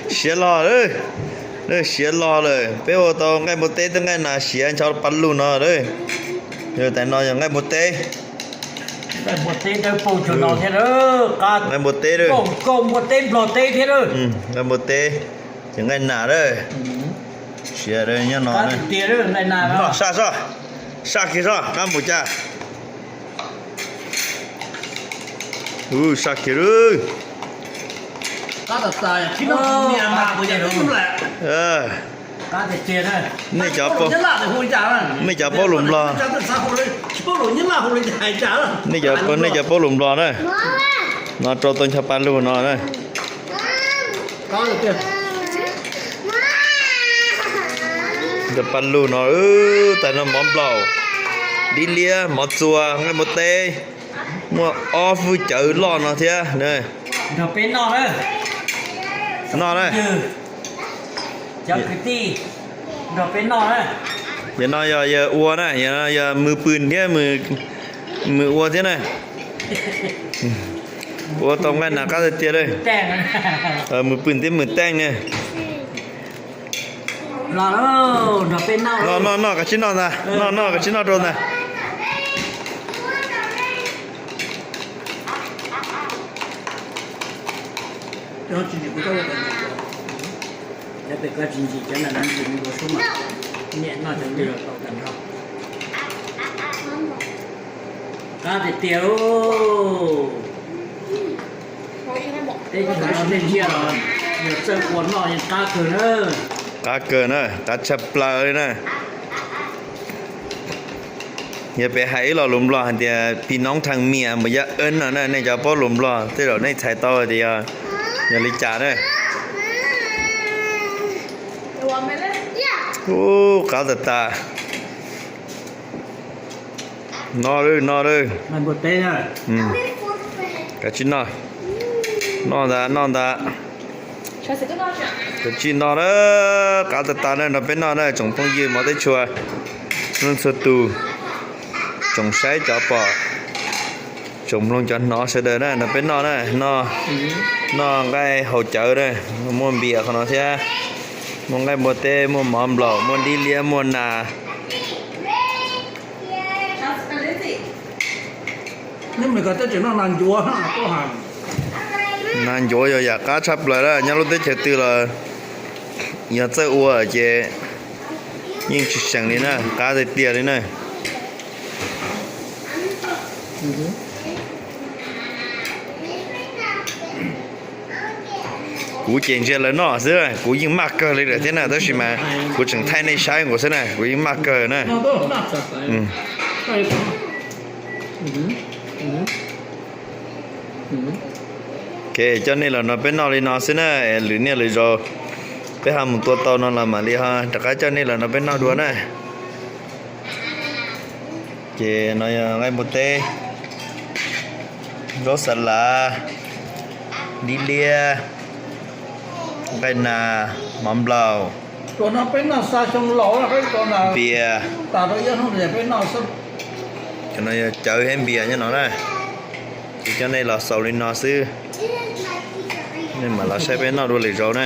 Siav log lawm, siav log lawm. Peb ua tau nqaij npua teb thiab nqaij nas siav ncho pa lug no lawm. Yog tais no yog nqaij npua teb. Nqaij npua teb lawm. Nqaij npua teb, ces nqaij nas lawm. Siav nyob no. Saj soj, saj kiag soj, qab mus cas. Saj kiag lawm. Nej cov, nej cov paub lus Nplog, nej cov, nej cov paub lus Nplog na, no rau tau ncho pa lug no na. Ncho pa lug no, tais no mov nplaum, dib liab, mov txua, nqaij npua teb, muaj ob hwj cawv loj no thiab. Noj na. Yog no yog yawg ua na, yog no yog mws pwm thiab, mws ua thiab na. Ua tau nqaij nas qab tiag tiag li. Mws pwm thiab mws teej na. Noj noj, kav tsij noj ntag, noj noj, kav tsij noj rau ntag. Qab tiag tiag. Teb chaws no nej ntsia los yog txawj ua noj yeej qab kawg na. Qab kawg na, qab tshaj plaws li na. Yog peb hais ib lo lus Nplog hais tias pi noob thaj mias mus yaj eb no na, nej cov paub lus Nplog tej zaum nej txhais tau tias yog, yog li cas na. Ub, qab tas tas. Noj lawm, noj lawm. Kav tsij noj. Noj ntag, noj ntag. Kav tsij noj na, qab tas tas na, nrog peb noj na tsoom phooj ywg mov teb tshua, txhua leej txhua tus, tsoom saib cov pom, tsoom mloog cov hnov sawv daws na, nrog peb noj na, noj nqaij haus cawv na, muaj npias qhov no thiab, muaj nqaij npua teb, muaj mov nplaum, muaj dib liab, muaj nas. Nas ncuav yog yam qab tshaj plaws na, nyob lub teb chaws twg los yog txawj ua ces yeej tsis seem li na, qab tiag tiag li na. Kuv ces ntsia lawv noj xwb, kuv yeej maj kawg li lawm thiab na, tab sis mas kuv tseem thaij nej saib nkaus xwb na, kuv yeej maj kawg na. Coj nej los nrog peb noj li no xwb na, lwm niaj lwm zaus peb ho mus tua tau no los mam li ho rov qab coj nej los nrog peb noj dua na. Ces no yog nqaij npua teb, zaub xa lav, dib liab, nqaij nas, mov nplaum, npias. Cov no yog cawv thiab npias nyob no na. Ces coj nej los xaus li no xwb, nej mam los saib peb noj dua lwm zaus na.